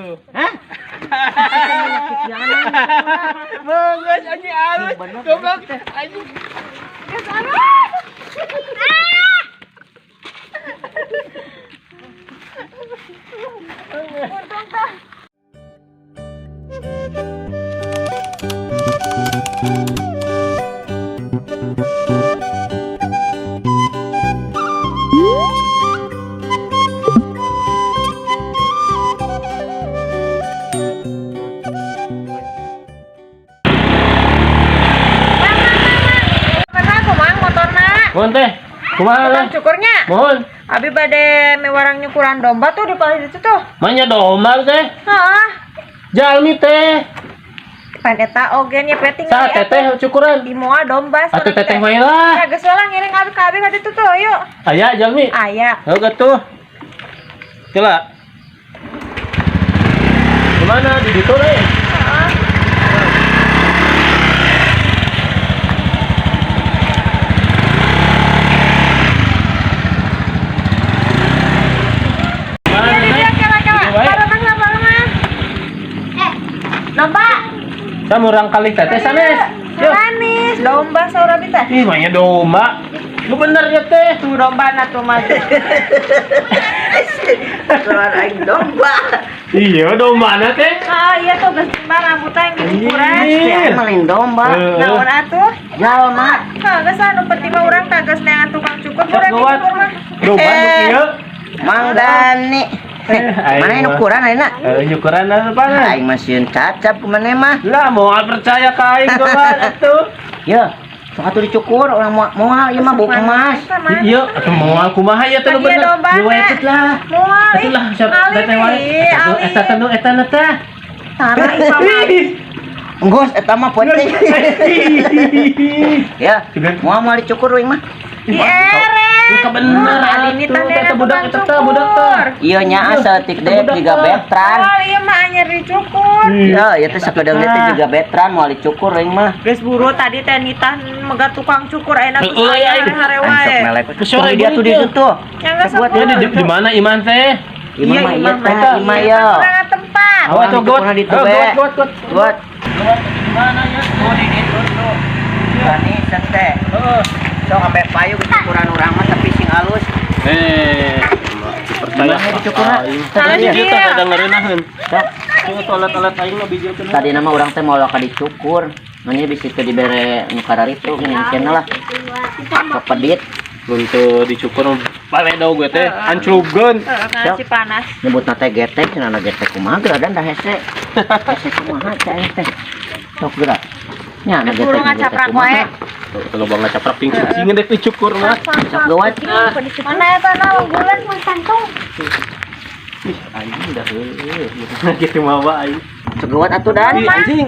Hah? Bagus anjing alus. Goblok anjing. Geus alus. Ah! Untung tah. Mang, kumaha motorna? Mohon teh. Kumaha Tukang teh? cukurnya. Mohon. Abi bade miwarang nyukuran domba tuh di palih ditu tuh. Manya domba teh. Heeh. Jalmi teh. Pan eta oge nya penting. Saha teteh cukuran? Di moa domba. Atuh teteh wae lah. Ya geus lah ngiring abi ka abi ka ditu tuh, yuk. Aya jalmi. Aya. Heuh tuh. Kela. Gimana di ditu teh? Heeh. Mana Iya, teh? dia kela kela. Di wae. Paremah lah paremah. Eh, domba. Samurang kali teteh sanes. Yuk. Sanes, domba saur abi teh. Ih, manya domba. Lu bener ya teh. Tuh domba na tuh mah. Keluar aing domba. Iya, domba na teh. Ah, iya tuh geus timbang rambutna yang dicukuran. Anjir. Aing maling domba. Heeh. Naon atuh? Jalma. Hah, geus anu penting mah urang tah geus neangan tukang cukur Sok urang gawat. dicukur mah. Domba nu kieu. Mang Dani. Eh, aing Mana yang mah. ukuran ayeuna? Eh, nyukuran apa na? Aing mah sieun cacap kumaneh mah. Lah, moal percaya ka aing domba atuh. Ya, sok atuh dicukur orang moal moal ieu mah buku emas. Iya, atuh moal kumaha ya teh nu Iya, bener. domba Ieu wae na. teh lah. Moal. Atuh lah, siap teteh wae. Atuh eta teh nu eta na teh. Tara ieu mah. Enggeus eta mah penting. Ya, moal moal dicukur uing mah. Dierek. Itu bener Ali ini atuh, teh eta budak eta teh budak teh. Iya nya saeutik deh Budak jiga teh. betran. Moal ieu mah anyar dicukur. Ya, ieu teh sakedeung teh jiga betran moal dicukur uing mah. Geus buru tadi teh nitah megat tukang cukur ayeuna geus Heeh, aya aing. hare Aing sok wae. melek. Sore Tuh, dia tuh di gitu. situ. Yang geus Buat Ya di mana iman teh? Imah mah ieu teh, mah imah ya. Kurang tempat. Awas tuh gawat. Dicukurna di Gawat, tube. gawat, gawat. Buat. Gawat di mana ya? Tuh di ditu tuh. Dani teh. Heeh. Sok sampai payu cukuran urang mah tapi sing halus. Eh, percaya Gimana dicukurna? Salah Tadi di teh dia. ada ngeureunahkeun. Sok. Tuh alat-alat aing mah bijilkeun. Tadi nama urang teh moal ka dicukur. Manya bisa teu dibere nu kararitu gini cenah lah. Sok pedit Mun teu dicukur baledo gue teh anclubkeun. Heeh, kana si panas. nyebutna teh getek cenah na getek kumaha geura dan dah hese. Hese kumaha cai aing teh. Sok geura. Nya na getek Buru getek ngacaprak kumaha. wae. Kalau bang ngacaprak ping sing dek dicukur mah. Sok gawat. Mana eta na unggulan mun santung. Ih, anjing dah heueuh. Gitu mawa aing. Sok gawat atuh dan. Ih, anjing.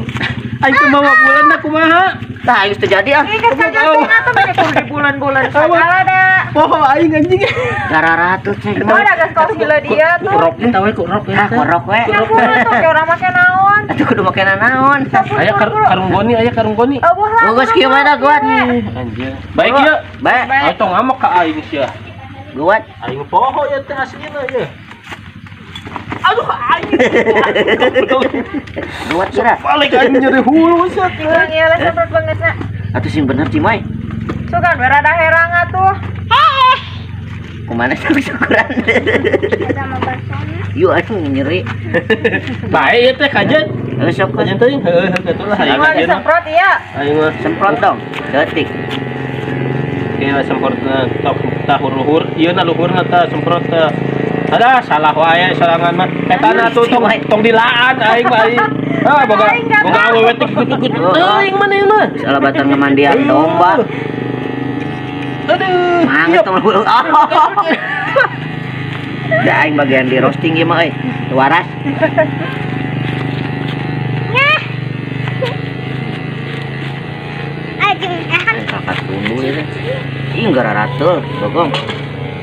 Aing teu mawa bulan dah kumaha. Tah aing geus teu jadi ah. Ih, geus kajantung atuh banyak kudu di bulan-bulan segala da. Poho aing anjing. Gararatus cek Oh, mah. da geus kos gila dia tuh. Rok eta we ku rok Ah, korok we. Ya kudu tuh ke urang make naon. Atuh kudu make naon. Aya karung goni, aya karung goni. Eueuh lah. Oh, geus kieu mah dah gawat. Anjir. Baik ieu. Baik. Aing tong ngamuk ka aing sia. Gawat. Aing poho ya teh aslina ya. Aduh aing. Gawat geura. Balik aing nyeri hulu sia. Urang ieu lah semprot bangetna. Atuh sing bener Cimoy. Sugan we rada herang atuh. Kumana sok syukuran. Yuk aduh nyeri. Baik ya teh kajen. Heuh sok Kajen teuing. Heuh kitu lah aing Mau kajen. disemprot iya. Aing mah semprot dong. Detik. Oke, semprot top tah luhur. Ieu na luhurna tah semprot tah. Ada salah wae sorangan mah. Eta na tuh tong tong dilaan aing mah aing. Ah boga boga awewe teh kitu-kitu teuing maneh mah. Geus alabatan ngamandian domba. Aduh. Mangga tong lu. Da aing bagian di roasting ieu mah euy. Teu waras. Kakak tundu ieu teh. Ih gararateul, bogong.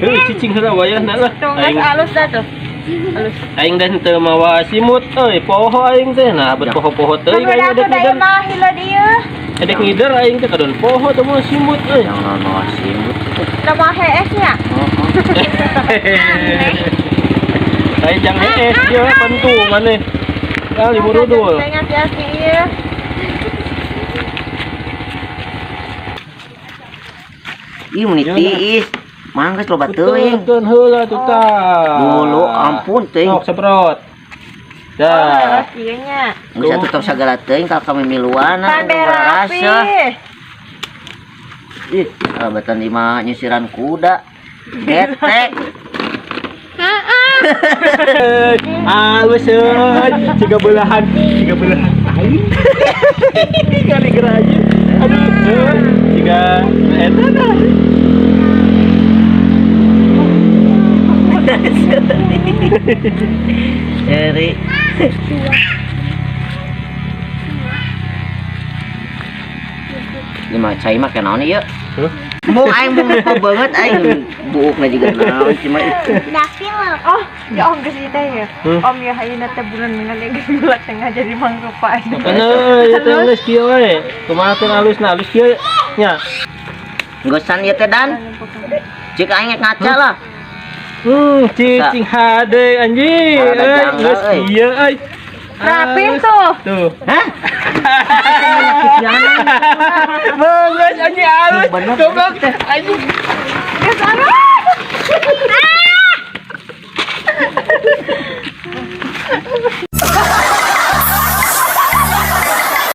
Heuh cicing heula wayahna lah. Tuh geus Aing alus dah tuh. Alus. aing teh teu mawa simut euy, poho aing teh. Nah, bet poho-poho teuing Kan aing atuh edek da ieu ngider. mah hila dieu. Edek ngider aing teh kadon poho teu mawa simut euy. Yang naon mawa simut. Da mah hees nya. Oh, oh. Lain jang hees ieu pentu maneh. Ah, diburudul. Saya ngasih ieu. Ih, mun tiis. Mangga loba teuing. Betul heula tuh tah. Dulu ampun teuing. Sok semprot. Oh, Dah. ieu nya. Geus atuh tong sagala teuing ka kami miluan Pan rapi. Ih, abatan lima nyisiran kuda. Getek. Halus euy. Siga belahan, siga belahan aing. Kali geraja. Aduh, euy. Siga eta tah. Eri. Lima cai mah naon ieu? Huh? Mau aing mau lupa banget aing buukna juga naon cuma itu. Oh, ya om geus ieu teh ya. Hmm. Om ya ayeuna teh bulan dengan geus bulan tengah jadi mangrupa. Makanya euy, ieu teh geus kieu we. Kumaha teh alusna, alus kieu nya. Gosan ieu teh dan cik aing rek ngaca lah. Cicing hade anjing. Ada Euy, janggal, geus euy. kieu euy. Rapi Alus. tuh. Tuh. Hah? Bagus anjing alus. Bener. Goblok anjing. Geus alus.